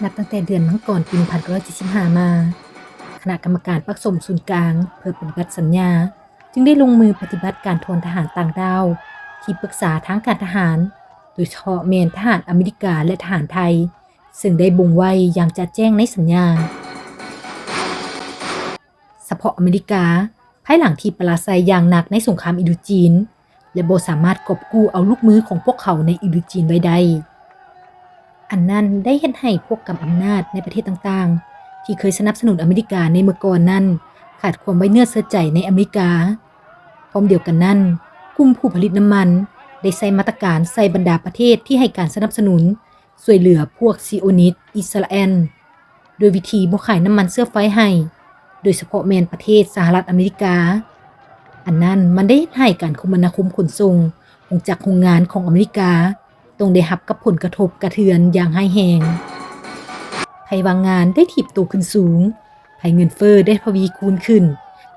ນັບຕັ້ງແຕ່ເດືອນມັງກອນປີໜຶ່ງພັນເກົ້າຮ້ອຍເຈັດສິບຫ້າມາ, ຄະນະກຳມະການປະຊຸມສູນກາງເພື່ອປະຕິບັດສັນຍາ ຈຶ່ງໄດ້ລົງມືປະຕິບັດການຖອນທະຫານຕ່າງດ້າວ ທີ່ປຶກສາທາງການທະຫານ, ໂດຍສະເພາະແມ່ນທະຫານອາເມລິກາ ແລະ ທະຫານໄທ, ເຊິ່ງໄດ້ບົ່ງໄວ້ຢ່າງຈະແຈ້ງໃນສັນຍາ. ສະເພາະອາເມລິກາ, ພາຍຫຼັງທີ່ປະລາໄຊຢ່າງໜັກໃນສົງຄາມອິນໂດຈີນ ແລະ ບໍ່ສາມາດກອບກູ້ເອົາລູກມືຂອງພວກເຂົາໃນອິນໂດຈີນໄວ້ໄດ້, ອັນນັ້ນໄດ້ເຮັດໃຫ້ພວກກຳອຳນາດໃນປະເທດຕ່າງໆ ທີ່ເຄີຍສະໜັບສະໜູນອາເມລິກາໃນເມື່ອກ່ອນນັ້ນ ຂາດຄວາມໄວ້ເນື້ອເຊື່ອໃຈໃນອາເມລິກາ. ພ້ອມດຽວກັນນັ້ນ, ກຸ່ມຜູ້ຜະລິດນ້ຳມັນໄດ້ໃຊ້ມາດຕະການໃສ່ບັນດາປະເທດທີ່ໃຫ້ການສະໜັບສະໜູນ ຊ່ວຍເຫຼືອພວກຊີໂອນິດອິດສະຣາແອນ ໂດຍວິທີບໍ່ຂາຍນ້ຳມັນເຊື້ອໄຟໃຫ້, ໂດຍສະເພາະແມ່ນປະເທດສະຫະລັດອາເມລິກາ. ອັນນັ້ນມັນໄດ້ເຮັດໃຫ້ການຄົມມະນາຄົມຂົນສົ່ງ ໂຮງຈັກໂຮງງານຂອງອາເມລິກາ ຕ້ອງໄດ້ຮັບກັບຜົນກະທົບກະເທືອນຢ່າງຮ້າຍແຮງ. ໄພວ່າງງານໄດ້ຖີບໂຕຂຶ້ນສູງ, ໄພເງິນເຟີ້ໄດ້ທະວີຄູນຂຶ້ນ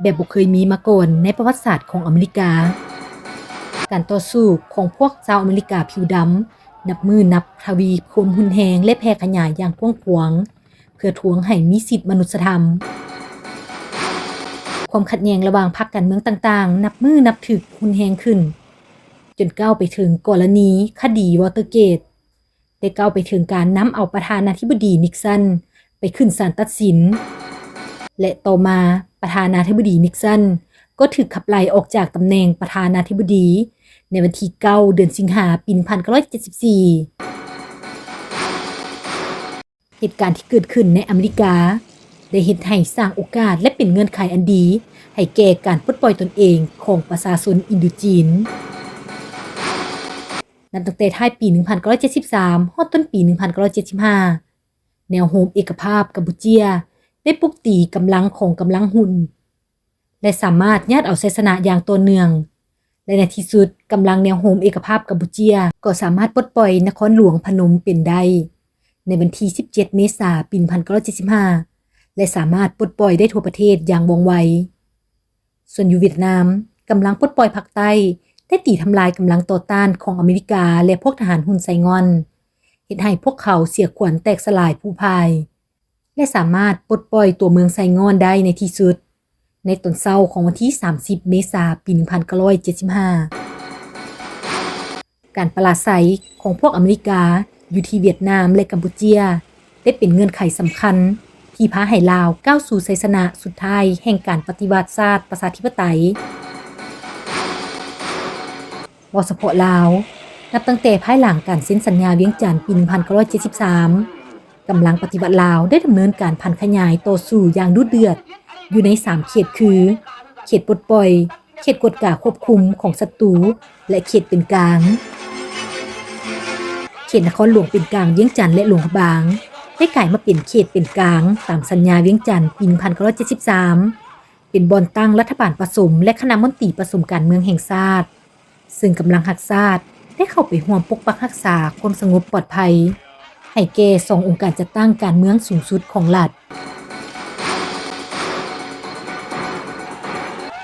ແບບບໍ່ເຄີຍມີມາກ່ອນໃນປະຫວັດສາດຂອງອາເມລິກາ. ການຕໍ່ສູ້ຂອງພວກຊາວອາເມລິກາຜິວດຳ ນັບມື້ນັບທະວີຄວາມຮຸນແຮງ ແລະ ແຜ່ຂະຫຍາຍຢ່າງກວ້າງຂວາງ ເພື່ອທວງໃຫ້ມີສິດມະນຸດສະທຳ. ຄວາມຂັດແຍ່ງລະຫວ່າງພັກການເມືອງຕ່າງໆ ນັບມື້ນັບຖືກຮຸນແຮງຂຶ້ນ, ຈົນກ້າວໄປເຖິງກໍລະນີຄະດີວອເຕີເກດ, ໄດ້ກ້າວໄປເຖິງການນຳເອົາປະທານາທິບໍດີນິກສັນໄປຂຶ້ນສານຕັດສິນ ແລະ ຕໍ່ມາປະທານາທິບໍດີນິກສັນກໍຖືກຂັບໄລ່ອອກຈາກຕຳແໜ່ງປະທານາທິບໍດີໃນວັນທີເກົ້າ ເດືອນສິງຫາ ປີໜຶ່ງພັນເກົ້າຮ້ອຍເຈັດສິບສີ່. ເຫດການທີ່ເກີດຂຶ້ນໃນອາເມລິກາ ໄດ້ເຮັດໃຫ້ສ້າງໂອກາດ ແລະ ເປັນເງື່ອນໄຂອັນດີໃຫ້ແກ່ການປົດປ່ອຍຕົນເອງຂອງປະຊາຊົນອິນໂດຈີນ. ນັບຕັ້ງແຕ່ທ້າຍປີໜຶ່ງພັນເກົ້າຮ້ອຍເຈັດສິບສາມ ຮອດຕົ້ນປີໜຶ່ງພັນເກົ້າຮ້ອຍເຈັດສິບຫ້າ ແນວໂຮມເອກະພາບກຳປູເຈຍໄດ້ປຸກຕີກຳລັງຂອງກຳລັງຮຸນ ແລະ ສາມາດຍາດເອົາໄຊຊະນະຢ່າງຕໍ່ເນື່ອງ, ແລະ ໃນທີ່ສຸດ, ກຳລັງແນວໂຮມເອກະພາບກຳປູເຈຍກໍສາມາດປົດປ່ອຍນະຄອນຫຼວງພະນົມເປັນໄດ້ໃນວັນທີສິບເຈັດ ເມສາ ປີໜຶ່ງພັນເກົ້າຮ້ອຍເຈັດສິບຫ້າ ແລະ ສາມາດປົດປ່ອຍໄດ້ທົ່ວປະເທດຢ່າງວ່ອງໄວ. ສ່ວນຢູ່ຫວຽດນາມ, ກຳລັງປົດປ່ອຍພາກໃຕ້ໄດ້ຕີທຳລາຍກຳລັງຕໍ່ຕ້ານຂອງອາເມລິກາ ແລະ ພວກທະຫານຮຸນໄຊງ່ອນ, ເຮັດໃຫ້ພວກເຂົາເສຍຂວັນແຕກສະຫຼາຍຜູພາຍ. ແລະ ສາມາດປົດປ່ອຍຕົວເມືອງໄຊງ່ອນໄດ້ໃນທີ່ສຸດ ໃນຕອນເຊົ້າຂອງວັນທີສາມສິບ ເມສາ ປີໜຶ່ງພັນເກົ້າຮ້ອຍເຈັດສິບຫ້າ. ການປະລາໄຊຂອງພວກອາເມລິກາຢູ່ທີ່ຫວຽດນາມ ແລະ ກຳປູເຈຍ ໄດ້ເປັນເງື່ອນໄຂສຳຄັນທີ່ພາໃຫ້ລາວກ້າວສູ່ໄຊຊະນະສຸດທ້າຍແຫ່ງການປະຕິວັດຊາດປະຊາທິປະໄຕ. ເວົ້າສະເພາະລາວ, ນັບຕັ້ງແຕ່ພາຍຫຼັງການເຊັນສັນຍາວຽງຈັນປີໜຶ່ງພັນເກົ້າຮ້ອຍເຈັດສິບສາມ, ກຳລັງປະຕິວັດລາວໄດ້ດຳເນີນການຜັນຂະຫຍາຍຕໍ່ສູ້ຢ່າງດຸເດືອດຢູ່ໃນສາມເຂດຄື ເຂດປົດປ່ອຍ, ເຂດກວດກາຄວບຄຸມຂອງສັດຕູ ແລະ ເຂດເປັນກາງ. ເຂດນະຄອນຫຼວງເປັນກາງວຽງຈັນ ແລະ ຫຼວງພະບາງ ໄດ້ກາຍມາເປັນເຂດເປັນກາງຕາມສັນຍາວຽງຈັນປີໜຶ່ງພັນເກົ້າຮ້ອຍເຈັດສິບສາມ, ເປັນບ່ອນຕັ້ງລັດຖະບານປະສົມ ແລະ ຄະນະມົນຕີປະສົມການເມືອງແຫ່ງຊາດ. ເຊິ່ງກຳລັງຮັກຊາດໄດ້ເຂົ້າໄປຮ່ວມປົກປັກຮັກສາຄວາມສະຫງົບປອດໄພ ໃຫ້ແກ່ສອງອົງການຈັດຕັ້ງການເມືອງສູງສຸດຂອງລັດ.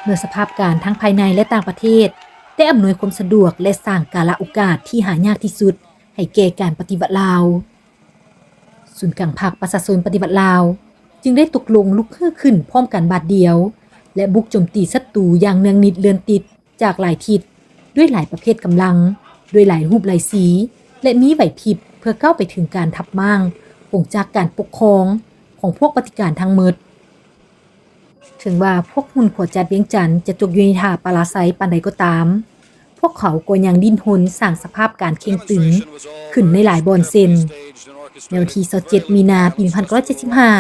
ເມື່ອສະພາບການທັງພາຍໃນ ແລະ ຕ່າງປະເທດໄດ້ອຳນວຍຄວາມສະດວກ ແລະ ສ້າງກາລະໂອກາດທີ່ຫາຍາກທີ່ສຸດໃຫ້ແກ່ການປະຕິວັດລາວ, ສູນກາງພັກປະຊາຊົນປະຕິວັດລາວ ຈຶ່ງໄດ້ຕົກລົງລຸກຮືຂຶ້ນພ້ອມກັນບາດດຽວ ແລະ ບຸກໂຈມຕີສັດຕູຢ່າງເນື່ອງນິດເລື່ອນຕິດ ຈາກຫຼາຍທິດ, ດ້ວຍຫຼາຍປະເພດກຳລັງ, ດ້ວຍຫຼາຍຮູບຫຼາຍສີ ແລະ ມີໄຫວພິບເພື່ອກ້າວໄປເຖິງການທັບມ້າງກົງຈັກການປົກຄອງຂອງພວກປະຕິການທັງໝົດ. ເຖິງວ່າພວກຮຸນຂົວຈັດວຽງຈັນຈະຕົກຢູ່ໃນທ່າປະລາໄຊປານໃດກໍຕາມ, ພວກເຂົາກໍຍັງດີ້ນຮົນສ້າງສະພາບການເຄັ່ງຕຶງຂຶ້ນໃນຫຼາຍບ່ອນເຊັ່ນ, ໃນວັນທີຊາວເຈັດ ມີນາ ປີໜຶ່ງພັນເກົ້າຮ້ອຍເຈັດສິບຫ້າ,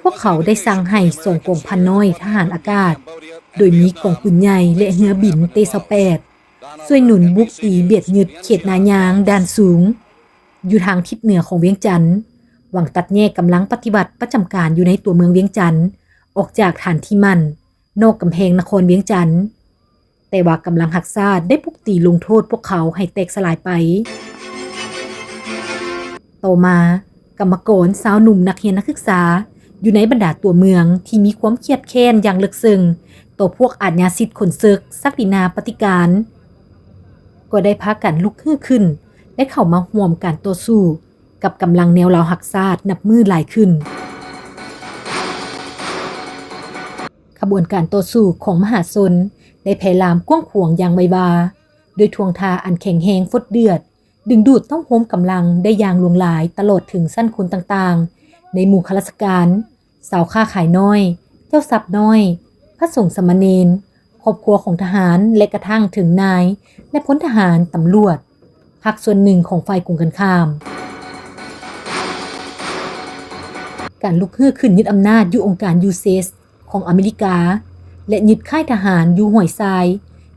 ພວກເຂົາໄດ້ສັ່ງໃຫ້ສອງກອງພັນນ້ອຍທະຫານອາກາດ, ໂດຍມີກອງປືນໃຫຍ່ ແລະ ເຮືອບິນ ເຕ ຊາວແປດ ຊ່ວຍໜູນບຸກຕີບຽດຍຶດເຂດນາຍາງດ່ານສູງ ຢູ່ທາງທິດເໜືອຂອງວຽງຈັນ, ຫວັງຕັດແຍກກຳລັງປະຕິວັດປະຈຳການຢູ່ໃນຕົວເມືອງວຽງຈັນ ອອກຈາກຖານທີ່ໝັ້ນນອກກຳແພງນະຄອນວຽງຈັນ. ແຕ່ວ່າກຳລັງຮັກຊາດໄດ້ບຸກຕີລົງໂທດພວກເຂົາໃຫ້ແຕກສະຫຼາຍໄປ. ຕໍ່ມາ, ກຳມະກອນຊາວໜຸ່ມນັກຮຽນນັກສຶກສາຢູ່ໃນບັນດາຕົວເມືອງທີ່ມີຄວາມຄຽດແຄ້ນຢ່າງເລິກເຊິ່ງຕໍ່ພວກອາດຍາສິດຂົນເສິກສັກດິນາປະຕິການ ກໍໄດ້ພາກັນລຸກຮືຂຶ້ນ ແລະ ເຂົ້າມາຮ່ວມການຕໍ່ສູ້ ກັບກຳລັງແນວລາວຮັກຊາດນັບມື້ຫຼາຍຂຶ້ນ. ຂະບວນການຕໍ່ສູ້ຂອງມະຫາຊົນໄດ້ແຜ່ລາມກວ້າງຂວາງຢ່າງໄວວາ, ດ້ວຍທ່ວງທ່າອັນແຂງແຮງຟົດເດືອດ, ດຶງດູດເຕົ້າໂຮມກຳລັງໄດ້ຢ່າງຫຼວງຫຼາຍຕະຫຼອດເຖິງຊັ້ນຄົນຕ່າງໆ ໃນໝູ່ຂ້າລາຊະການ, ຊາວຄ້າຂາຍນ້ອຍ, ເຈົ້າຊັບນ້ອຍ, ພະສົງສາມະເນນ, ຄອບຄົວຂອງທະຫານ ແລະ ກະທັ່ງເຖິງນາຍ ແລະ ພົນທະຫານ, ຕຳຫຼວດ, ພາກສ່ວນໜຶ່ງຂອງຝ່າຍກົງກັນຂ້າມ. ການລຸກຮືຂຶ້ນຍຶດອຳນາດຢູ່ອົງການ ຢູເຊສ ຂອງອາເມລິກາ ແລະ ຍຶດຄ້າຍທະຫານຢູ່ຫ້ວຍຊາຍ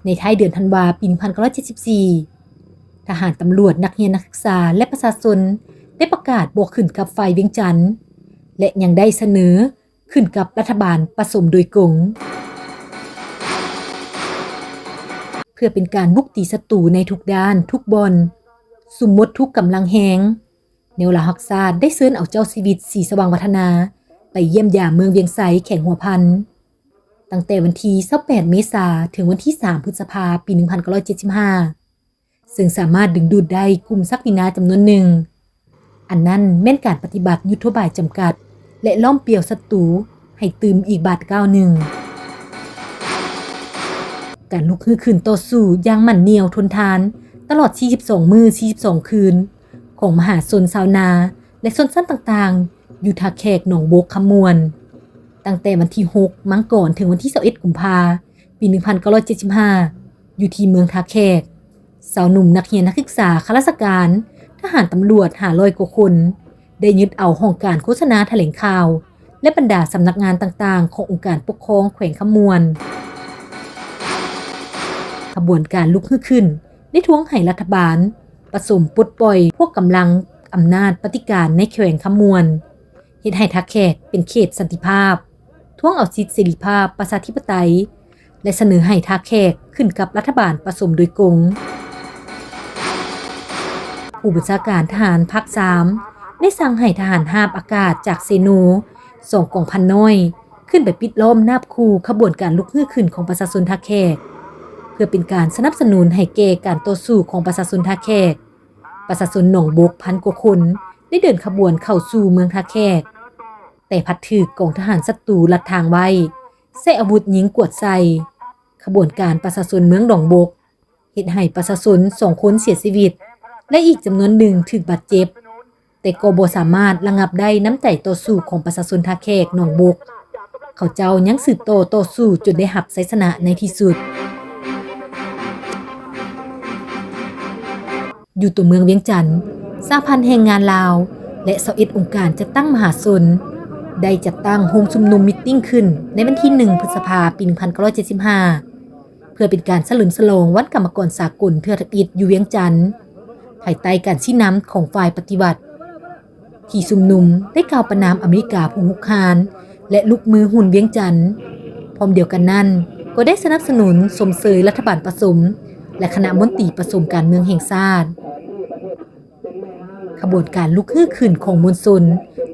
ໃນທ້າຍເດືອນທັນວາ ປີໜຶ່ງພັນເກົ້າຮ້ອຍເຈັດສິບສີ່. ທະຫານ, ຕຳຫຼວດ, ນັກຮຽນ, ນັກສຶກສາ ແລະ ປະຊາຊົນ ໄດ້ປະກາດບໍ່ຂຶ້ນກັບຝ່າຍວຽງຈັນ ແລະ ຍັງໄດ້ສະເໜີຂຶ້ນກັບລັດຖະບານປະສົມໂດຍກົງ. ເພື່ອເປັນການບຸກຕີສັດຕູໃນທຸກດ້ານ, ທຸກບ່ອນ, ສຸມໝົດທຸກກຳລັງແຮງ, ແນວລາວຮັກຊາດໄດ້ເຊີນເອົາເຈົ້າຊີວິດ ສີສະຫວ່າງວັດທະນາ ໄປຢ້ຽມຢາມເມືອງວຽງໄຊ ແຂວງຫົວພັນ ຕັ້ງແຕ່ວັນທີຊາວແປດ ເມສາ ເຖິງວັນທີສາມ ພຶດສະພາ ປີໜຶ່ງພັນເກົ້າຮ້ອຍເຈັດສິບຫ້າ ເຊິ່ງສາມາດດຶງດູດໄດ້ກຸ່ມສັກດິນາຈຳນວນໜຶ່ງ, ອັນນັ້ນແມ່ນການປະຕິບັດຍຸດໂທບາຍຈຳກັດ ແລະ ລ້ອມປ່ຽວສັດຕູໃຫ້ຕື່ມອີກບາດກ້າວໜຶ່ງ. ການລຸກຮືຂຶ້ນຕໍ່ສູ້ຢ່າງໝັ້ນໜ້ຽວທົນທານຕະຫຼອດສີ່ສິບສອງມື້ ສີ່ສິບສອງຄືນ ຂອງມະຫາຊົນຊາວນາ ແລະ ຊົນຊັ້ນຕ່າງໆ ຢູ່ທ່າແຂກ, ໜອງບົກ, ຄຳມ່ວນ ຕັ້ງແຕ່ວັນທີຫົກ ມັງກອນ ເຖິງວັນທີຊາວເອັດ ກຸມພາ ປີໜຶ່ງພັນເກົ້າຮ້ອຍເຈັດສິບຫ້າ ຢູ່ທີ່ເມືອງທ່າແຂກ, ຊາວໜຸ່ມ, ນັກຮຽນ, ນັກສຶກສາ, ຂ້າລາຊະການ, ທະຫານ, ຕຳຫຼວດ ຫ້າຮ້ອຍກວ່າຄົນ ໄດ້ຍຶດເອົາຫ້ອງການໂຄສະນາຖະແຫຼງຂ່າວ ແລະ ບັນດາສຳນັກງານຕ່າງໆ ຂອງອົງການປົກຄອງແຂວງຄຳມ່ວນ. ຂະບວນການລຸກຮືຂຶ້ນໄດ້ທວງໃຫ້ລັດຖະບານປະສົມປົດປ່ອຍພວກກຳລັງອຳນາດປະຕິການໃນແຂວງຄຳມ່ວນ, ເຮັດໃຫ້ທ່າແຂກເປັນເຂດສັນຕິພາບ, ທວງເອົາສິດເສລີພາບປະຊາທິປະໄຕ ແລະ ສະເໜີໃຫ້ທ່າແຂກຂຶ້ນກັບລັດຖະບານປະສົມໂດຍກົງ. ຜູ້ບັນຊາການທະຫານພາກສາມ ໄດ້ສັ່ງໃຫ້ທະຫານຮາບອາກາດຈາກເຊໂນ ສອງກອງພັນນ້ອຍ ຂຶ້ນໄປປິດລ້ອມນາບຂູ່ຂະບວນການລຸກຮືຂຶ້ນຂອງປະຊາຊົນທ່າແຂກ ເພື່ອເປັນການສະໜັບສະໜູນໃຫ້ແກ່ການຕໍ່ສູ້ຂອງປະຊາຊົນທ່າແຂກ. ປະຊາຊົນໜອງບົກພັນກວ່າຄົນໄດ້ເດີນຂະບວນເຂົ້າສູ່ເມືອງທ່າແຂກ, ແຕ່ພັດຖືກກອງທະຫານສັດຕູລັດທາງໄວ້, ໃຊ້ອາວຸດຍິງກວດໃສ່. ຂະບວນການປະຊາຊົນເມືອງໜອງບົກ ເຮັດໃຫ້ປະຊາຊົນສອງຄົນເສຍຊີວິດ ແລະ ອີກຈຳນວນໜຶ່ງຖືກບາດເຈັບ, ແຕ່ກໍບໍ່ສາມາດລະງັບໄດ້ນ້ຳໃຈຕໍ່ສູ້ຂອງປະຊາຊົນທ່າແຂກໜອງບົກ. ເຂົາເຈົ້າຍັງສືບຕໍ່ຕໍ່ສູ້ຈົນໄດ້ຮັບໄຊຊະນະໃນທີ່ສຸດ. ຢູ່ຕົວເມືອງວຽງຈັນ, ສະຫະພັນແຮງງານລາວ ແລະ ຊາວເອັດອົງການຈັດຕັ້ງມະຫາຊົນ ໄດ້ຈັດຕັ້ງໂຮມຊຸມນຸມມີດຕິງຂຶ້ນໃນວັນທີໜຶ່ງ ພຶດສະພາ ປີໜຶ່ງພັນເກົ້າຮ້ອຍເຈັດສິບຫ້າ ເພື່ອເປັນການສະເຫຼີມສະຫຼອງວັນກຳມະກອນສາກົນເທື່ອທຳອິດຢູ່ວຽງຈັນ, ພາຍໃຕ້ການຊີ້ນຳຂອງຝ່າຍປະຕິວັດ. ທີ່ຊຸມນຸມໄດ້ກ່າວປະນາມອາເມລິກາຜູ້ຮຸກຮານ ແລະ ລຸກມືຫຸ່ນວຽງຈັນ. ພ້ອມດຽວກັນນັ້ນ, ກໍໄດ້ສະໜັບສະໜູນຊົມເຊີຍລັດຖະບານປະສົມ ແລະ ຄະນະມົນຕີປະສົມການເມືອງແຫ່ງຊາດ. ຂະບວນການລຸກຮືຂຶ້ນຂອງມວນຊົນ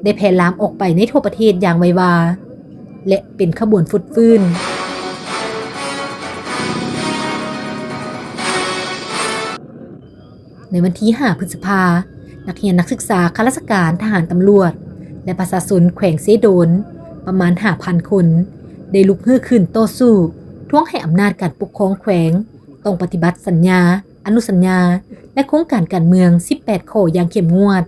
ໄດ້ແຜ່ລາມອອກໄປໃນທົ່ວປະເທດຢ່າງໄວວາ ແລະ ເປັນຂະບວນຟົດຟື້ນ. ໃນວັນທີຫ້າ ພຶດສະພາ, ນັກຮຽນນັກສຶກສາ, ຂ້າລາຊະການ, ທະຫານ, ຕຳຫຼວດ ແລະ ປະຊາຊົນແຂວງເຊໂດນ ປະມານຫ້າພັນຄົນ ໄດ້ລຸກຮືຂຶ້ນຕໍ່ສູ້ ທວງໃຫ້ອຳນາດການປົກຄອງແຂວງ ຕ້ອງປະຕິບັດສັນຍາ, ອະນຸສັນຍາ ແລະ ໂຄງການການເມືອງສິບແປດຂໍ້ຢ່າງເຂັ້ມງວດ,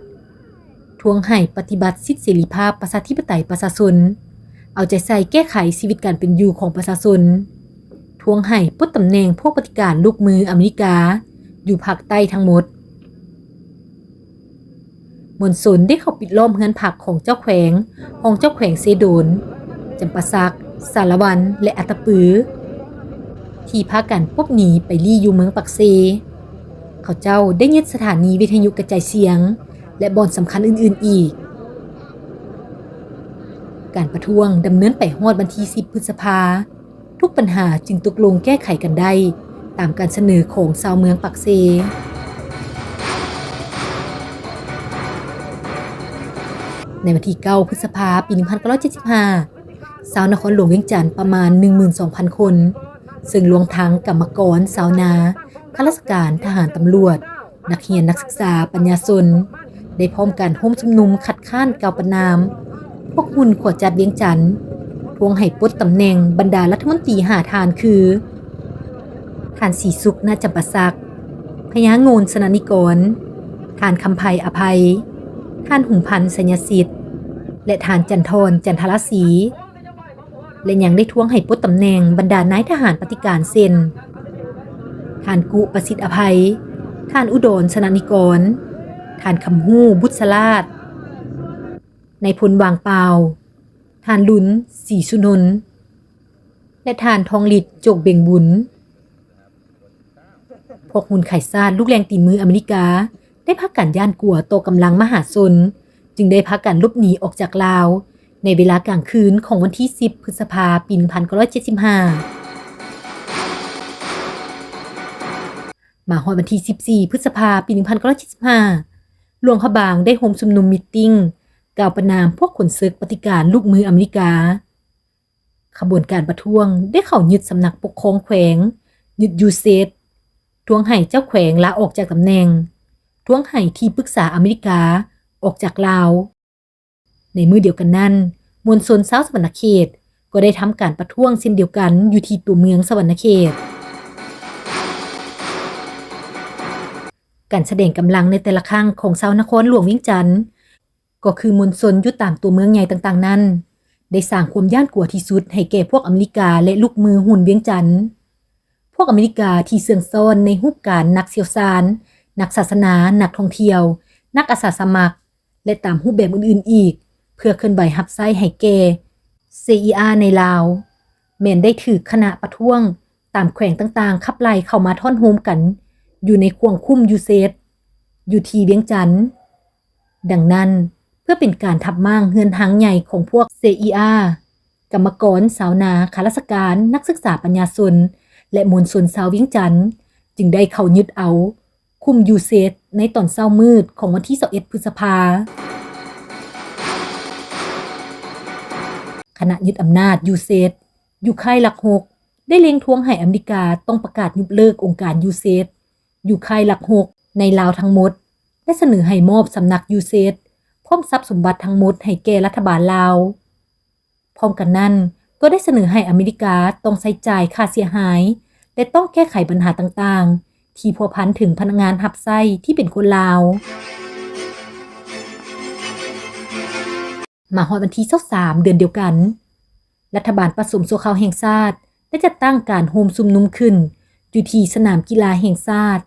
ທວງໃຫ້ປະຕິບັດສິດເສລີພາບປະຊາທິປະໄຕປະຊາຊົນ, ເອົາໃຈໃສ່ແກ້ໄຂຊີວິດການເປັນຢູ່ຂອງປະຊາຊົນ, ທວງໃຫ້ປົດຕຳແໜ່ງພວກປະຕິການລູກມືອາເມລິກາຢູ່ພາກໃຕ້ທັງໝົດ. ມວນຊົນໄດ້ເຂົ້າປິດລ້ອມເຮືອນພັກຂອງເຈົ້າແຂວງ, ຮອງເຈົ້າແຂວງເຊໂດນ, ຈຳປາສັກ, ສາລະວັນ ແລະ ອັດຕະປື ທີ່ພາກັນຫຼົບໜີໄປລີ້ຢູ່ເມືອງປາກເຊ. ເຂົາເຈົ້າໄດ້ຍຶດສະຖານີວິທະຍຸກະຈາຍສຽງ ແລະ ບ່ອນສຳຄັນອື່ນໆອີກ. ການປະທ້ວງດຳເນີນໄປຮອດວັນທີສິບ ພຶດສະພາ. ທຸກບັນຫາຈຶ່ງຕົກລົງແກ້ໄຂກັນໄດ້ຕາມການສະເໜີຂອງຊາວເມືອງປາກເຊ. ໃນວັນທີເກົ້າ ພຶດສະພາ ປີໜຶ່ງພັນເກົ້າຮ້ອຍເຈັດສິບຫ້າ ຊາວນະຄອນຫຼວງວຽງຈັນປະມານໜຶ່ງໝື່ນສອງພັນຄົນ, ເຊິ່ງລວມທັງກຳມະກອນ, ຊາວນາ, ຂ້າລາຊະການ, ທະຫານ, ຕຳຫຼວດ, ນັກຮຽນ, ນັກສຶກສາ, ປັນຍາຊົນ, ໄດ້ພ້ອມກັນໂຮມຊຸມນຸມຄັດຄ້ານກ່າວປະນາມພວກຮຸ່ນຂົວຈັດວຽງຈັນ, ທວງໃຫ້ປົດຕຳແໜ່ງບັນດາລັດຖະມົນຕີຫ້າທ່ານຄື ທ່ານສີສຸກ ນະຈຳປາສັກ, ພະຍາໂງ່ນ ຊະນະນິກອນ, ທ່ານຄຳໄພ ອະໄພ, ທ່ານຫຸງພັນ ໄຊຍະສິດ ແລະ ທ່ານຈັນທອນ ຈັນທະລາສີ. ແລະ ຍັງໄດ້ທວງໃຫ້ປົດຕຳແໜ່ງບັນດານາຍທະຫານປະຕິການເຊັ່ນ ທ່ານກຸ ປະສິດອະໄພ, ທ່ານອຸດອນ ຊະນະນິກອນ, ທ່ານຄຳຮູ້ ບຸດສະລາດ, ນາຍພົນ ຫວ່າງປາວ, ທ່ານລຸນ ສີສຸນົນ ແລະ ທ່ານທອງລິດ ໂຈກເບັງບຸນ. ພວກຮຸ່ນຂາຍຊາດລູກແຫຼ່ງຕີນມືອາເມລິກາ ໄດ້ພາກັນຢ້ານກົວຕໍ່ກຳລັງມະຫາຊົນ, ຈຶ່ງໄດ້ພາກັນຫຼົບໜີອອກຈາກລາວ ໃນເວລາກາງຄືນຂອງວັນທີສິບ ພຶດສະພາ ປີໜຶ່ງພັນເກົ້າຮ້ອຍເຈັດສິບຫ້າ. ມາຮອດວັນທີສິບສີ່ ພຶດສະພາ ປີໜຶ່ງພັນເກົ້າຮ້ອຍເຈັດສິບຫ້າ ຫຼວງພະບາງໄດ້ໂຮມຊຸມນຸມມີດຕິງ ກ່າວປະນາມພວກຂົນເສິກປະຕິການລູກມືອາເມລິກາ. ຂະບວນການປະທ້ວງໄດ້ເຂົ້າຍຶດສຳນັກປົກຄອງແຂວງ, ຍຶດຢູເຊດ, ທວງໃຫ້ເຈົ້າແຂວງລາອອກຈາກຕຳແໜ່ງ, ທວງໃຫ້ທີ່ປຶກສາອາເມລິກາອອກຈາກລາວ. ໃນມື້ດຽວກັນນັ້ນ, ມວນຊົນຊາວສະຫວັນນະເຂດກໍໄດ້ທຳການປະທ້ວງເຊັ່ນດຽວກັນຢູ່ທີ່ຕົວເມືອງສະຫວັນນະເຂດ. ການສະແດງກຳລັງໃນແຕ່ລະຄັ້ງຂອງຊາວນະຄອນຫຼວງວຽງຈັນ ກໍຄືມວນຊົນຢູ່ຕາມຕົວເມືອງໃຫຍ່ຕ່າງໆນັ້ນ ໄດ້ສ້າງຄວາມຢ້ານກົວທີ່ສຸດໃຫ້ແກ່ພວກອາເມລິກາ ແລະ ລູກມືຮຸ່ນວຽງຈັນ. ພວກອາເມລິກາທີ່ເຊື່ອງຊ້ອນໃນຮູບການນັກຊ່ຽວຊານ, ນັກສາສະໜາ, ນັກທ່ອງທ່ຽວ, ນັກອາສາສະໝັກ ແລະ ຕາມຮູບແບບອື່ນໆອີກ ເພື່ອເຄື່ອນໄຫວຮັບໃຊ້ໃຫ້ແກ່ ເຊອີອາ ໃນລາວ ແມ່ນໄດ້ຖືກຄະນະປະທ້ວງຕາມແຂວງຕ່າງໆຂັບໄລ່ເຂົ້າມາທ້ອນໂຮມກັນຢູ່ໃນຂົວງຄຸ້ມຢູເຊດ ຢູ່ທີ່ວຽງຈັນ. ດັ່ງນັ້ນ, ເພື່ອເປັນການທັບມ້າງເຮືອນຮັງໃຫຍ່ຂອງພວກ ເຊອີອາ, ກຳມະກອນ, ຊາວນາ, ຂ້າລາຊະການ, ນັກສຶກສາ, ປັນຍາຊົນ ແລະ ມວນຊົນຊາວວຽງຈັນ ຈຶ່ງໄດ້ເຂົ້າຍຶດເອົາຄຸ້ມຢູເຊດໃນຕອນເຊົ້າມືດຂອງວັນທີຊາວເອັດ ພຶດສະພາ. ຄະນະຍຶດອຳນາດຢູເຊດ ຢູ່ຄ້າຍຫຼັກຫົກ ໄດ້ເລັ່ງທວງໃຫ້ອາເມລິກາຕ້ອງປະກາດຍົກເລີກອົງການຢູເຊດ ຢູ່ຄ້າຍຫຼັກຫົກໃນລາວທັງໝົດ ແລະ ສະເໜີໃຫ້ມອບສຳນັກຢູເຊດ ພ້ອມຊັບສົມບັດທັງໝົດໃຫ້ແກ່ລັດຖະບານລາວ. ພ້ອມກັນນັ້ນ, ກໍໄດ້ສະເໜີໃຫ້ອາເມລິກາຕ້ອງໃຊ້ຈ່າຍຄ່າເສຍຫາຍ ແລະ ຕ້ອງແກ້ໄຂບັນຫາຕ່າງໆ ທີ່ພົວພັນເຖິງພະນັກງານຮັບໃຊ້ທີ່ເປັນຄົນລາວ. ມາຮອດວັນທີຊາວສາມ ເດືອນດຽວກັນ, ລັດຖະບານປະສົມຊົ່ວຄາວແຫ່ງຊາດ ໄດ້ຈັດຕັ້ງການໂຮມຊຸມນຸມຂຶ້ນຢູ່ທີ່ສະໜາມກິລາແຫ່ງຊາດ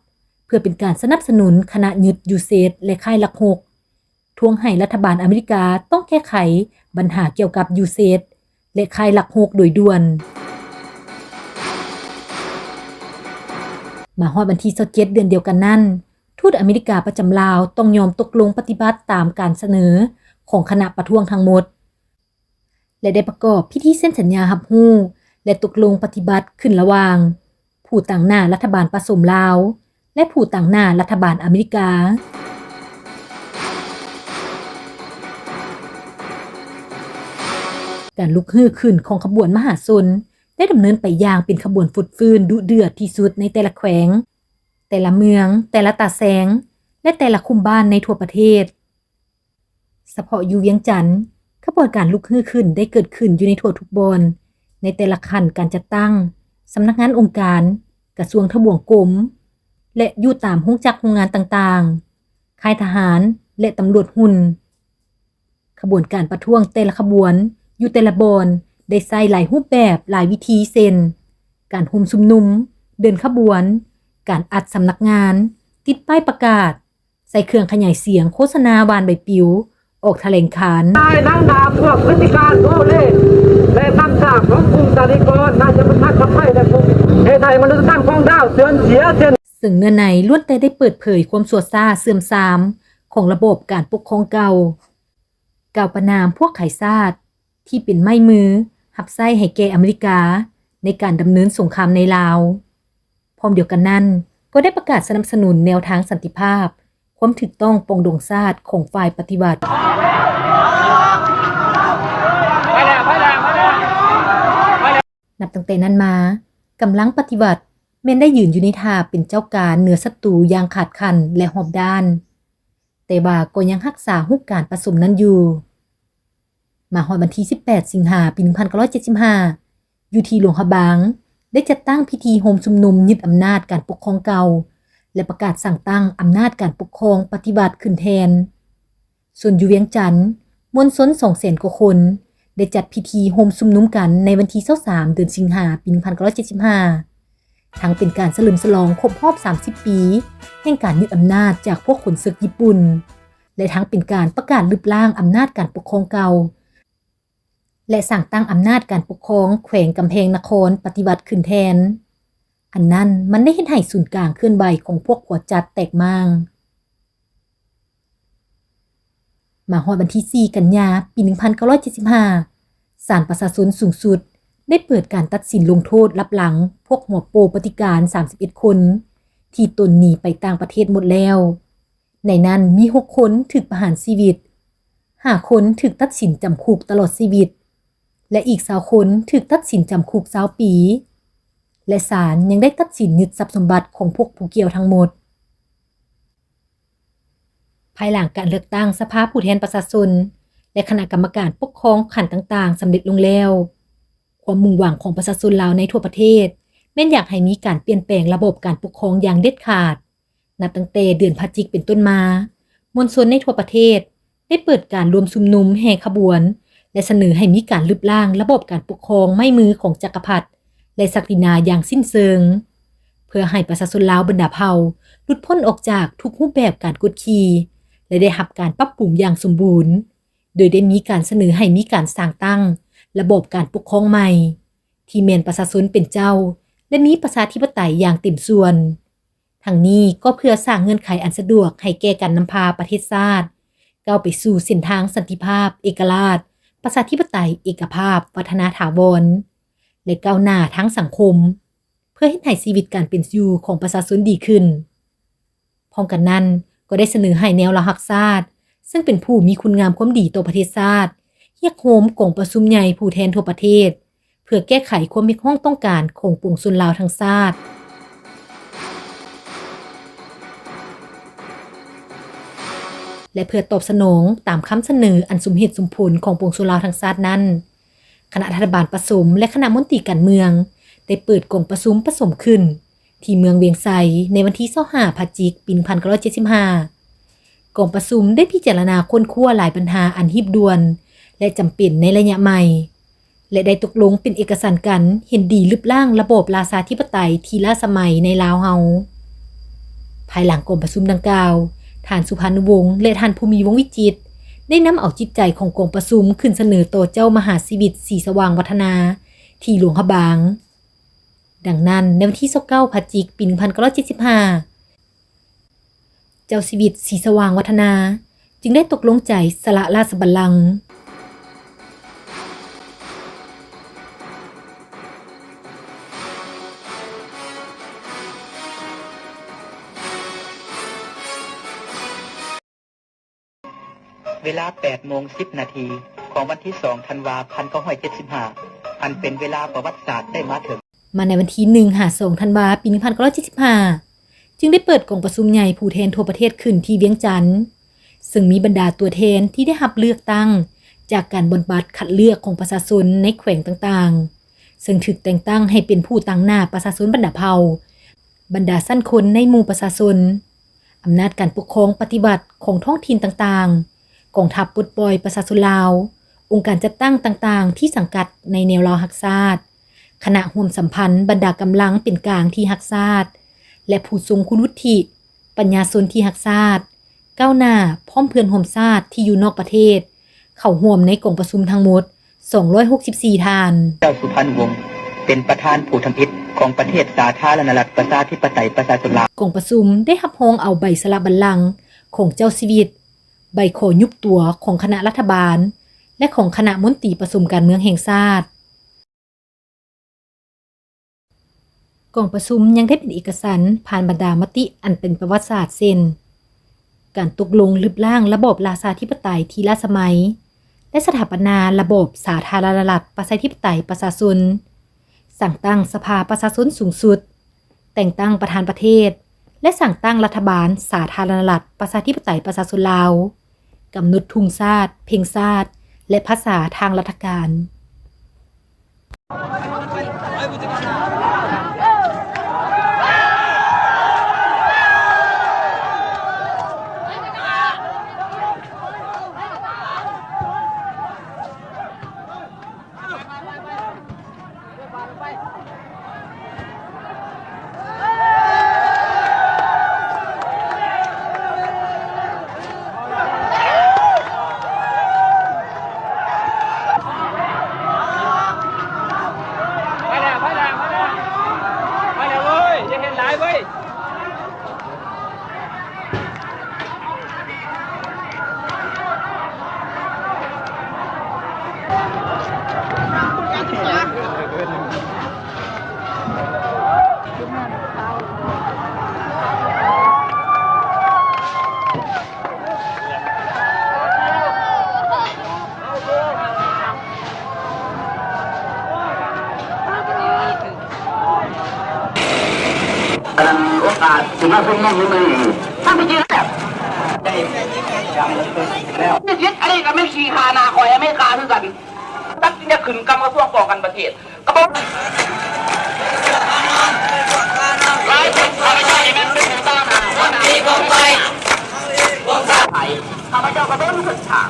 ເພື່ອເປັນການສະໜັບສະໜູນຄະນະຍຶດຢູເຊດ ແລະ ຄ້າຍຫຼັກຫົກ ທວງໃຫ້ລັດຖະບານອາເມລິກາຕ້ອງແກ້ໄຂບັນຫາກ່ຽວກັບຢູເຊດ ແລະ ຄ້າຍຫຼັກຫົກໂດຍດ່ວນ. ມາຮອດວັນທີຊາວເຈັດ ເດືອນດຽວກັນນັ້ນ, ທູດອາເມລິກາປະຈຳລາວຕ້ອງຍອມຕົກລົງປະຕິບັດຕາມການສະເໜີຂອງຄະນະປະທ້ວງທັງໝົດ ແລະ ໄດ້ປະກອບພິທີເຊັນສັນຍາຮັບຮູ້ ແລະ ຕົກລົງປະຕິບັດຂຶ້ນລະຫວ່າງ ຜູ້ຕາງໜ້າລັດຖະບານປະສົມລາວ ແລະ ຜູ້ຕາງໜ້າລັດຖະບານອາເມລິກາ. ການລຸກຮືຂຶ້ນຂອງຂະບວນມະຫາຊົນ ໄດ້ດຳເນີນໄປຢ່າງເປັນຂະບວນຟົດຟື້ນດຸເດືອດທີ່ສຸດໃນແຕ່ລະແຂວງ, ແຕ່ລະເມືອງ, ແຕ່ລະຕາແສງ ແລະ ແຕ່ລະຄຸ້ມບ້ານໃນທົ່ວປະເທດ. ສະເພາະຢູ່ວຽງຈັນ, ຂະບວນການລຸກຮືຂຶ້ນໄດ້ເກີດຂຶ້ນຢູ່ໃນທົ່ວທຸກບ່ອນ, ໃນແຕ່ລະຂັ້ນການຈັດຕັ້ງ, ສຳນັກງານອົງການ, ກະຊວງທະບວງກົມ ແລະ ຢູ່ຕາມໂຮງຈັກໂຮງງານຕ່າງໆ, ຄ້າຍທະຫານ ແລະ ຕຳຫຼວດຮຸ່ນ. ຂະບວນການປະທ້ວງແຕ່ລະຂະບວນ ຢູ່ແຕ່ລະບ່ອນ ໄດ້ໃຊ້ຫຼາຍຮູບແບບ, ຫຼາຍວິທີ ເຊັ່ນ ການໂຮມຊຸມນຸມ, ເດີນຂະບວນ, ການອັດສຳນັກງານ, ຕິດປ້າຍປະກາດ, ໃສ່ເຄື່ອງຂະຫຍາຍສຽງໂຄສະນາຫວ່ານໃບປິວ, ອອກຖະແຫຼງການ. ນາຍນາງດາພວກພຶດຕິການໂອເລ ແລະ ຄຳສາບຂອງກຸ່ມຕາລີກອນ ນາຍຈະບັນທັດກັບໄພ ແລະ ກຸ່ມເຮໄທມະນຸດທຳຂອງດາວເສື່ອມເສຍເຊັ່ນ. ເຊິ່ງເນື້ອໃນລ້ວນແຕ່ໄດ້ເປີດເຜີຍຄວາມຊົ່ວຊ້າເສື່ອມຊາມຂອງລະບອບການປົກຄອງເກົ່າ, ກ່າວປະນາມພວກຂາຍຊາດທີ່ເປັນໄມ້ມືຮັບໃຊ້ໃຫ້ແກ່ອາເມລິກາໃນການດຳເນີນສົງຄາມໃນລາວ. ພ້ອມດຽວກັນນັ້ນ, ກໍໄດ້ປະກາດສະໜັບສະໜູນແນວທາງສັນຕິພາບ, ຄວາມຖືກຕ້ອງປອງດອງຊາດຂອງຝ່າຍປະຕິວັດ. ນັບຕັ້ງແຕ່ນັ້ນມາ, ກຳລັງປະຕິວັດແມ່ນໄດ້ຢືນຢູ່ໃນທ່າເປັນເຈົ້າການເໜືອສັດຕູຢ່າງຂາດຂັນ ແລະ ຮອບດ້ານ. ແຕ່ວ່າກໍຍັງຮັກສາຮູບການປະສົມນັ້ນຢູ່. ມາຮອດວັນທີສິບແປດ ສິງຫາ ປີໜຶ່ງພັນເກົ້າຮ້ອຍເຈັດສິບຫ້າ ຢູ່ທີ່ຫຼວງພະບາງ ໄດ້ຈັດຕັ້ງພິທີໂຮມຊຸມນຸມຍຶດອຳນາດການປົກຄອງເກົ່າ ແລະ ປະກາດສ້າງຕັ້ງອຳນາດການປົກຄອງປະຕິວັດຂຶ້ນແທນ. ສ່ວນຢູ່ວຽງຈັນ, ມວນຊົນສອງແສນກວ່າຄົນ ໄດ້ຈັດພິທີໂຮມຊຸມນຸມກັນໃນວັນທີຊາວສາມ ເດືອນສິງຫາ ປີໜຶ່ງພັນເກົ້າຮ້ອຍເຈັດສິບຫ້າ ທັງເປັນການສະເຫຼີມສະຫຼອງຄົບຮອບສາມສິບປີ ແຫ່ງການຍຶດອຳນາດຈາກພວກຂົນເສິກຍີ່ປຸ່ນ ແລະ ທັງເປັນການປະກາດລຶບລ້າງອຳນາດການປົກຄອງເກົ່າ ແລະ ສ້າງຕັ້ງອຳນາດການປົກຄອງແຂວງກຳແພງນະຄອນປະຕິວັດຂຶ້ນແທນ. ອັນນັ້ນມັນໄດ້ເຮັດໃຫ້ສູນກາງເຄື່ອນໄຫວຂອງພວກຂົວຈັດແຕກມ້າງ. ມາຮອດວັນທີສີ່ ກັນຍາ ປີໜຶ່ງພັນເກົ້າຮ້ອຍເຈັດສິບຫ້າ ສານປະຊາຊົນສູງສຸດໄດ້ເປີດການຕັດສິນລົງໂທດລັບຫຼັງພວກຫົວໂປ່ປະຕິການສາມສິບເອັດຄົນ ທີ່ຕົນໜີໄປຕ່າງປະເທດໝົດແລ້ວ. ໃນນັ້ນມີຫົກຄົນຖືກປະຫານຊີວິດ, ຫ້າຄົນຖືກຕັດສິນຈຳຄຸກຕະຫຼອດຊີວິດ ແລະ ອີກຊາວຄົນຖືກຕັດສິນຈຳຄຸກຊາວປີ ແລະ ສານຍັງໄດ້ຕັດສິນຍຶດຊັບສົມບັດຂອງພວກຜູ້ກ່ຽວທັງໝົດ. ພາຍຫຼັງການເລືອກຕັ້ງສະພາຜູ້ແທນປະຊາຊົນ ແລະ ຄະນະກຳມະການປົກຄອງຂັ້ນຕ່າງໆສຳເລັດລົງແລ້ວ, ຄວາມມຸ່ງຫວັງຂອງປະຊາຊົນລາວໃນທົ່ວປະເທດ ແມ່ນຢາກໃຫ້ມີການປ່ຽນແປງລະບອບການປົກຄອງຢ່າງເດັດຂາດ. ນັບຕັ້ງແຕ່ເດືອນພະຈິກເປັນຕົ້ນມາ, ມວນຊົນໃນທົ່ວປະເທດໄດ້ເປີດການລວມຊຸມນຸມ, ແຫ່ຂະບວນ ແລະ ສະເໜີໃຫ້ມີການລຶບລ້າງລະບອບການປົກຄອງໄມ້ມືຂອງຈັກກະພັດ ແລະ ສັກດິນາຢ່າງສິ້ນເຊີງ, ເພື່ອໃຫ້ປະຊາຊົນລາວບັນດາເຜົ່າຫຼຸດພົ້ນອອກຈາກທຸກຮູບແບບການກົດຂີ່ ແລະ ໄດ້ຮັບການປັບປຸງຢ່າງສົມບູນ, ໂດຍໄດ້ມີການສະເໜີໃຫ້ມີການສ້າງຕັ້ງລະບອບການປົກຄອງໃໝ່ ທີ່ແມ່ນປະຊາຊົນເປັນເຈົ້າ ແລະ ມີປະຊາທິປະໄຕຢ່າງເຕັມສ່ວນ. ທັງນີ້ກໍເພື່ອສ້າງເງື່ອນໄຂອັນສະດວກໃຫ້ແກ່ການນຳພາປະເທດຊາດ ກ້າວໄປສູ່ເສັ້ນທາງສັນຕິພາບ, ເອກະລາດ, ປະຊາທິປະໄຕ, ເອກະພາບ, ວັດທະນາຖາວອນ ແລະ ກ້າວໜ້າທາງສັງຄົມ, ເພື່ອເຮັດໃຫ້ຊີວິດການເປັນຢູ່ຂອງປະຊາຊົນດີຂຶ້ນ. ພ້ອມກັນນັ້ນ, ກໍໄດ້ສະເໜີໃຫ້ແນວລາວຮັກຊາດ, ເຊິ່ງເປັນຜູ້ມີຄຸນງາມຄວາມດີຕໍ່ປະເທດຊາດ, ຮຽກໂຮມກອງປະຊຸມໃຫຍ່ຜູ້ແທນທົ່ວປະເທດ ເພື່ອແກ້ໄຂຄວາມຮຽກຮ້ອງຕ້ອງການຂອງປວງຊົນລາວທັງຊາດ ແລະ ເພື່ອຕອບສະໜອງຕາມຄຳສະເໜີອັນສົມເຫດສົມຜົນຂອງປວງຊົນລາວທັງຊາດນັ້ນ, ຄະນະລັດຖະບານປະສົມ ແລະ ຄະນະມົນຕີການເມືອງ ໄດ້ເປີດກອງປະຊຸມປະສົມຂຶ້ນ ທີ່ເມືອງວຽງໄຊ ໃນວັນທີຊາວຫ້າ ພະຈິກ ປີໜຶ່ງພັນເກົ້າຮ້ອຍເຈັດສິບຫ້າ. ກອງປະຊຸມໄດ້ພິຈາລະນາຄົ້ນຄວ້າຫຼາຍບັນຫາອັນຮີບດ່ວນ ແລະ ຈຳເປັນໃນໄລຍະໃໝ່ ແລະ ໄດ້ຕົກລົງເປັນເອກະສັນກັນເຫັນດີລຶບລ້າງລະບອບລາຊາທິປະໄຕທີ່ລ້າສະໄໝໃນລາວເຮົາ. ພາຍຫຼັງກອງປະຊຸມດັ່ງກ່າວ, ທ່ານ ສຸພານຸວົງ ແລະ ທ່ານ ພູມີ ວົງວິຈິດ ໄດ້ນຳເອົາຈິດໃຈຂອງກອງປະຊຸມຂຶ້ນສະເໜີຕໍ່ເຈົ້າມະຫາຊີວິດ ສີສະຫວ່າງວັດທະນາ ທີ່ຫຼວງພະບາງ. ດັ່ງນັ້ນ, ໃນວັນທີຊາວເກົ້າ ພະຈິກ ປີໜຶ່ງພັນເກົ້າຮ້ອຍເຈັດສິບຫ້າ ເຈົ້າຊີວິດ ສີສະຫວ່າງວັດທະນາ ຈຶ່ງໄດ້ຕົກລົງໃຈສະຫຼະລາຊະບັນລັງ. ເວລາແປດໂມງສິບນາທີຂອງວັນທີສອງ ທັນວາ ພັນເກົ້າຮ້ອຍເຈັດສິບຫ້າ ອັນເປັນເວລາປະຫວັດສາດໄດ້ມາເຖິງ. ມາໃນວັນທີໜຶ່ງຫາສອງ ທັນວາ ປີໜຶ່ງພັນເກົ້າຮ້ອຍເຈັດສິບຫ້າ ຈຶ່ງໄດ້ເປີດກອງປະຊຸມໃຫຍ່ຜູ້ແທນທົ່ວປະເທດຂຶ້ນທີ່ວຽງຈັນ, ເຊິ່ງມີບັນດາຕົວແທນທີ່ໄດ້ຮັບເລືອກຕັ້ງຈາກການບຳບັດຄັດເລືອກຂອງປະຊາຊົນໃນແຂວງຕ່າງໆ, ເຊິ່ງຖືກແຕ່ງຕັ້ງໃຫ້ເປັນຜູ້ຕາງໜ້າປະຊາຊົນບັນດາເຜົ່າ, ບັນດາຊັ້ນຄົນໃນໝູ່ປະຊາຊົນ, ອຳນາດການປົກຄອງປະຕິວັດຂອງທ້ອງຖິ່ນຕ່າງໆ, ກອງທັບປົດປ່ອຍປະຊາຊົນລາວ, ອົງການຈັດຕັ້ງຕ່າງໆທີ່ສັງກັດໃນແນວລາວຮັກຊາດ, ຄະນະຮ່ວມສຳພັນບັນດາກຳລັງເປັນກາງທີ່ຮັກຊາດ ແລະ ຜູ້ຊົງຄຸນວຸດທິ, ປັນຍາຊົນທີ່ຮັກຊາດ, ກ້າວໜ້າພ້ອມເພື່ອນຮ່ວມຊາດທີ່ຢູ່ນອກປະເທດ ເຂົ້າຮ່ວມໃນກອງປະຊຸມທັງໝົດ ສອງຮ້ອຍຫົກສິບສີ່ ທ່ານ. ເຈົ້າສຸພານຸວົງ ເປັນປະທານຜູ້ທຳອິດຂອງປະເທດສາທາລະນະລັດ ປະຊາທິປະໄຕ ປະຊາຊົນລາວ. ກອງປະຊຸມໄດ້ຮັບຮອງເອົາໃບສະຫຼະບັນລັງຂອງເຈົ້າຊີວິດ, ໃບຂໍຍຸບຕົວຂອງຄະນະລັດຖະບານ ແລະ ຂອງຄະນະມົນຕີປະຊຸມການເມືອງແຫ່ງຊາດ. ກອງປະຊຸມຍັງໄດ້ເປັນເອກະສັນຜ່ານບັນດາມະຕິອັນເປັນປະຫວັດສາດ ເຊັ່ນ ການຕົກລົງລຶບລ້າງລະບອບລາຊາທິປະໄຕທີ່ລ້າສະໄໝ ແລະ ສະຖາປະນາລະບອບສາທາລະນະລັດປະຊາທິປະໄຕປະຊາຊົນ, ສ້າງຕັ້ງສະພາປະຊາຊົນສູງສຸດ, ແຕ່ງຕັ້ງປະທານປະເທດ, ແລະ ສ້າງຕັ້ງລັດຖະບານສາທາລະນະລັດ ປະຊາທິປະໄຕ ປະຊາຊົນລາວ, ກຳນົດທຸງຊາດ, ເພງຊາດ ແລະ ພາສາທາງລັດຖະການ. ໄປແລ້ວ ໄປແລ້ວ ໄປແລ້ວ ໄປແລ້ວເວີ້ຍ ຢ່າເຮັດຫຼາຍເວີ້ຍ. ໂອກາດຊິມາເປັນເງິນມື້ນີ້ ມັນເປັນຈັ່ງໃດແລ້ວ? ໄດ້ຈຳເລີຍແລ້ວ ນີ້ ອັນນີ້ກໍແມ່ນຂີ້ຂ້າໜ້າຂ້ອຍ ອາເມລິກາຄືກັນ ຈັກຈະຂຶ້ນກຳກະຊວງປ້ອງກັນປະເທດ ກໍບໍ່ ຫຼາຍຄົນຂ້າພະເຈົ້ານີ້ແມ່ນເປັນຕາໜ້າ ຄວາມດີຂອງໄທ ຂອງຊາດໄທ ຂ້າພະເຈົ້າກໍບໍ່ຮູ້ເພິ່ນສາ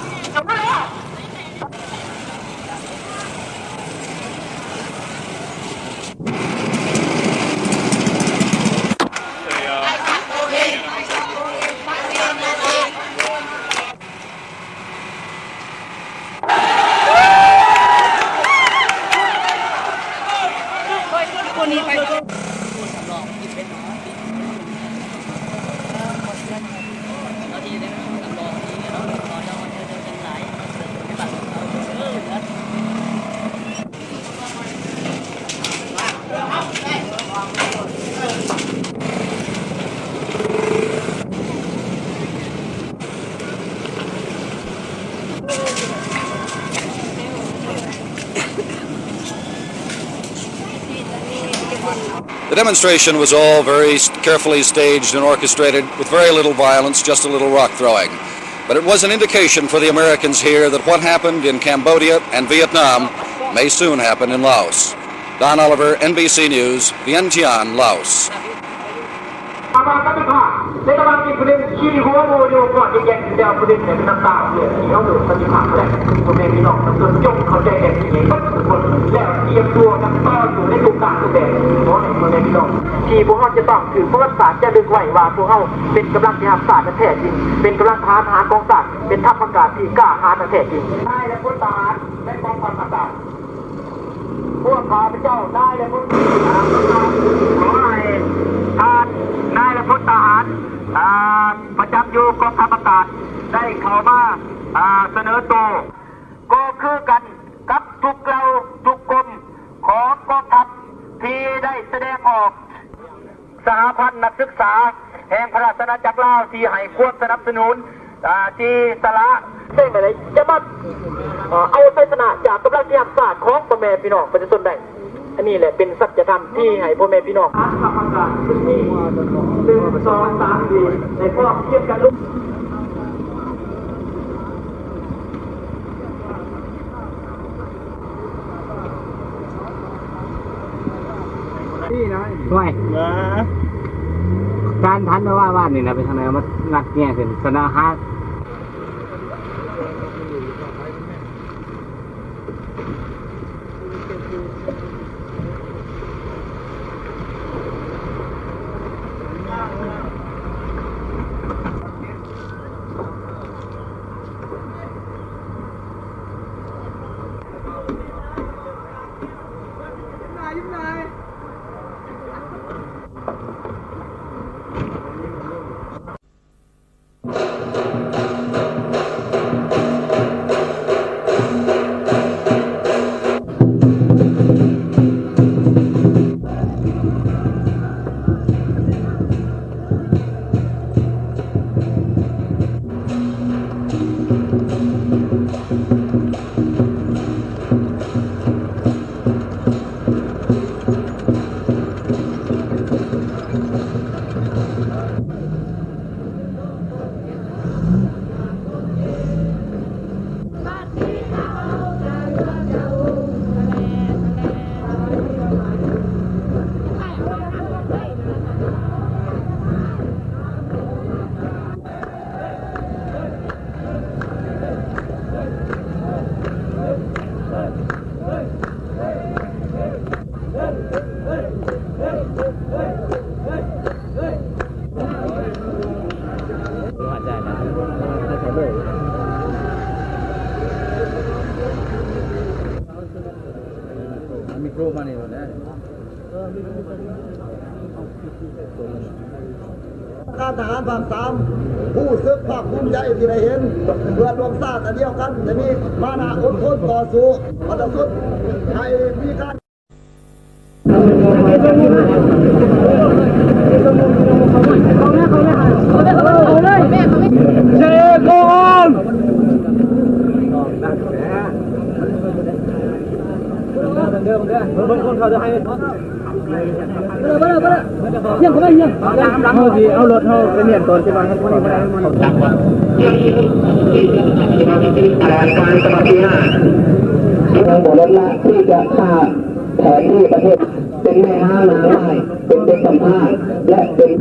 The demonstration was all very s-, carefully staged and orchestrated, with very little violence, just a little rock throwing. But it was an indication for the Americans here that what happened in Cambodia and Vietnam may soon happen in Laos. Don Oliver, N B C News, Vientiane, Laos. ທີ່ພວກເຮົາຈະຕ້ອງຖືກປະຫວັດສາດຈາລຶກໄວ້ວ່າພວກເຮົາເປັນກຳລັງທີ່ຮັກຊາດອັນແທ້ຈິງ, ເປັນກຳລັງທະຫານທະຫານຂອງຊາດ, ເປັນທັບອາກາດທີ່ກ້າຫານອັນແທ້ຈິງ. ນາຍ ແລະ ພົນທະຫານ ແລະ ກອງທັບອາກາດ ພວກຂ້າພະເຈົ້າ ນາຍ ແລະ ພົນ ຂໍໃຫ້ທ່ານນາຍ ແລະ ພົນທະຫານ ອ່າ ປະຈຳຢູ່ກອງທັບອາກາດ ໄດ້ເຂົ້າມາ ອ່າ ສະເໜີໂຕ ກໍຄືກັນກັບທຸກເຫຼົ່າທຸກກົມຂອງກອງທັບທີ່ໄດ້ສະແດງອອກ ສະຫະພັນນັກສຶກສາແຫ່ງພະລາຊະອານາຈັກລາວທີ່ໃຫ້ຄວາມສະໜັບສະໜູນ ອ່າ ທີ່ສະຫຼະ ເປັນຈັ່ງໃດຈະມາ ເອີ ເອົາໄຊຊະນະຈາກກຳລັງທີ່ຮັກຊາດຂອງພໍ່ແມ່ພີ່ນ້ອງປະຊາຊົນໄດ້. ອັນນີ້ແຫຼະເປັນສັດຈະທຳທີ່ໃຫ້ພໍ່ແມ່ພີ່ນ້ອງ ອັນຮັບປະກາດຊຸດນີ້ ໜຶ່ງ ສອງ ສາມ ສີ່ ໃຫ້ພ້ອມພຽງກັນລຸກ. ຫ້ວຍ ຈານທັນມາວ່າວານນີ້ນະ ໄປທາງໃດ ມາງັດແງ່ຂຶ້ນ ສະນະຫາ. ການທະຫານພາກສາມ ຮູ້ສຶກພາກພູມໃຈທີ່ໄດ້ເຫັນເພື່ອນຮ່ວມຊາດອັນດຽວກັນ ຈະມີມານະອົດທົນຕໍ່ສູ້ມາຈົນສຸດ ໃຫ້ມີການ ເຮົາຊິເອົາລົດເຮົາໄປມ້ຽນຕອນທີ່ວ່າເຮົາບໍ່ໄດ້ ແຜນການສະບັບທີຫ້າ ຍັງບໍ່ລົດລະທີ່ຈະສ້າງແຜນທີ່ປະເທດ ເປັນແມ່ຮ້ານນາງໄມ້ ເປັນເດັກກຳພ້າ ແລະ ເປັນ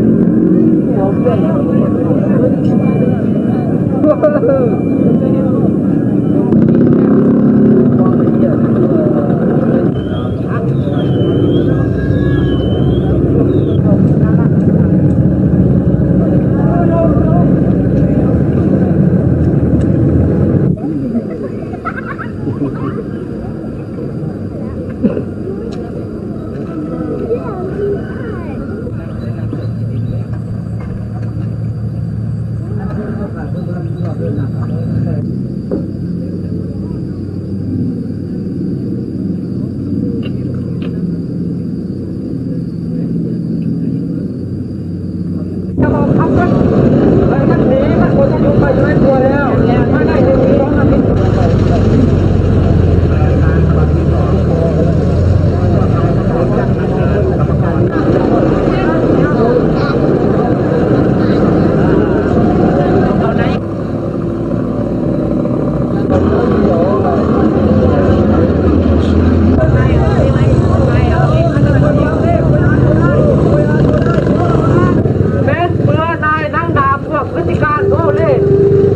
ແມ່ນເບື່ອໜ່າຍໜັງໜາພວກພຶດຕິການໂອເລ່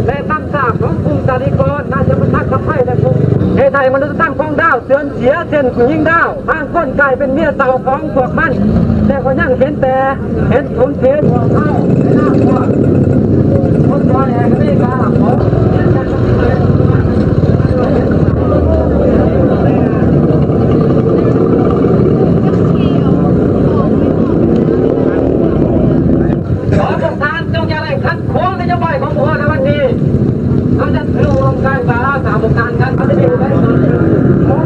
ແລະ ນຳຊາກຂອງກຸ່ມຊາດນິກອນ ໜ້າຈະມາທັກກັບໄພ ແລະ ກຸ່ມເຮັດໃຫ້ມະນຸດຕ່າງຂອງດາວເສື່ອມເສຍເຊັ່ນຜູ້ຍິງດາວ. ບາງຄົນກາຍເປັນເມຍເຖົ້າຂອງພວກມັນ, ແຕ່ກໍຍັງເຫັນແຕ່ເຫັນສົມເສຍພວກເຮົາໃນນາມພວກຄົນບໍ່ແລກະເມກາຂອງ ຂໍພວກທ່ານຈົ່ງຢ່າໄດ້ຂັດຂວາງນະໂຍບາຍຂອງພວກເຮົາໃນວັນນີ້. ເຮົາຈະຖືລົມການບາລາສາວການກັນປະຕິບັດ.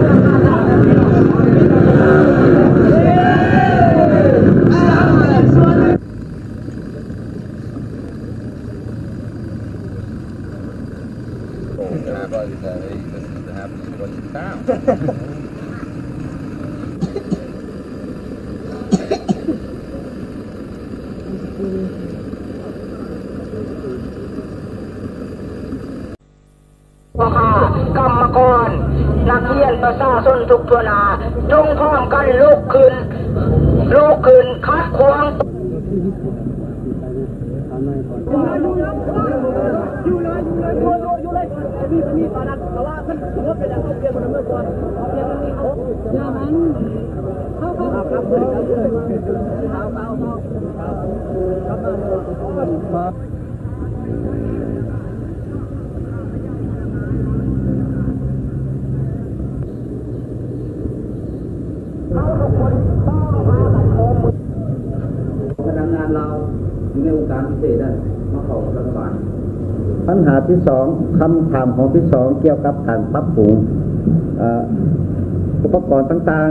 Everybody that ate, this is the happiest place in town. ພໍ່ຄ້າ, ກຳມະກອນ, ນັກຮຽນ, ປະຊາຊົນທຸກທົ່ວໜ້າ, ຈົ່ງພ້ອມກັນລຸກຂຶ້ນ, ລຸກຂຶ້ນຂັດຂວາງ. ພະນັກງານລາວຢູ່ໃນອົງການພິເສດນັ້ນມາເຂົ້າກັບລັດຖະບານ. ບັນຫາທີສອງ, ຄຳຖາມຂອງທີສອງ ກ່ຽວກັບການປັບປຸງ ເອີ ອຸປະກອນຕ່າງ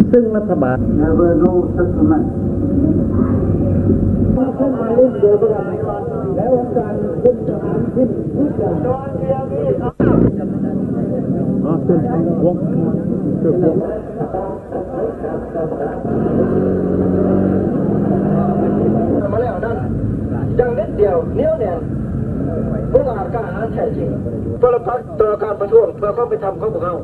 ໆ ຊຶ່ງລັດຖະບານ There were no settlement. ມາແລ້ວນັ້ນ ຢ່າງເດັດດ່ຽວ ໜຽວແໜ້ນ ບໍ່ວ່າກ້າຫານແທ້ຈິງ ປະລະປັດຕໍ່ການປະທ້ວງເພື່ອຄວາມເປັນທຳຂອງພວກເຮົາ.